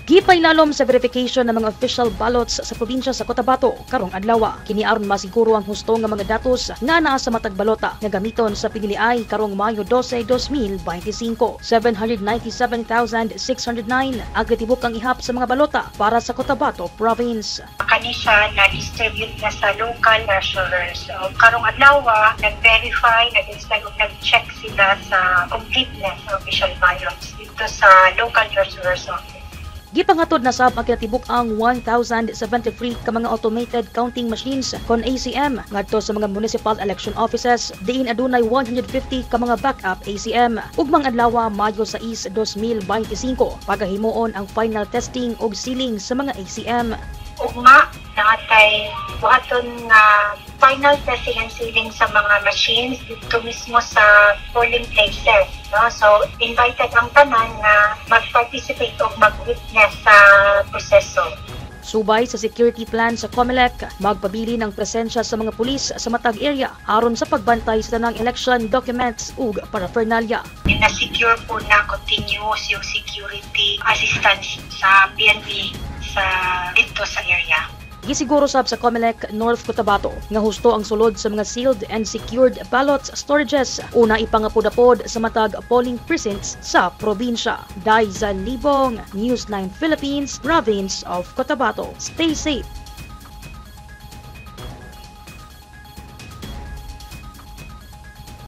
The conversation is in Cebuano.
Gipailalom sa verification ng mga official ballots sa probinsya sa Cotabato karong adlaw. Kini aron masiguro ang husto nga mga datos nga naa sa matag balota nga gamiton sa piniliay karong Mayo 12, 2025. 797,609 ang katibuk ang ihap sa mga balota para sa Cotabato Province. Kani siya na-distribute na sa local treasurers. So, karong adlaw, nag-verify, nag-inspect ug nag-check sila sa completeness ng official ballots dito sa local treasurer's office. Gipangatod na sab ang kinatibuk ang 1,073 ka mga automated counting machines kon ACM ngadto sa mga municipal election offices, diin adunay 150 ka mga backup ACM. Ugmang adlaw, Mayo 6, 2025, pagahimuon ang final testing ug sealing sa mga ACM. Ugma natay buhaton nga final testing and sealing sa mga machines dito mismo sa polling places, no? So invited ang tanan nga mag-participate o mag-witness sa proseso. Subay sa security plan sa COMELEC, magpabili ng presensya sa mga pulis sa matag area aron sa pagbantay sa tanang election documents ug paraphernalia. Na-secure po na continuous yung security assistance sa PNP sa dito sa area. Gisiguro sab sa COMELEC North Cotabato nga husto ang sulod sa mga sealed and secured ballots storages una ipangapudapod sa matag polling precincts sa probinsya. Daiza Libong, News 9 Philippines, Province of Cotabato. Stay safe.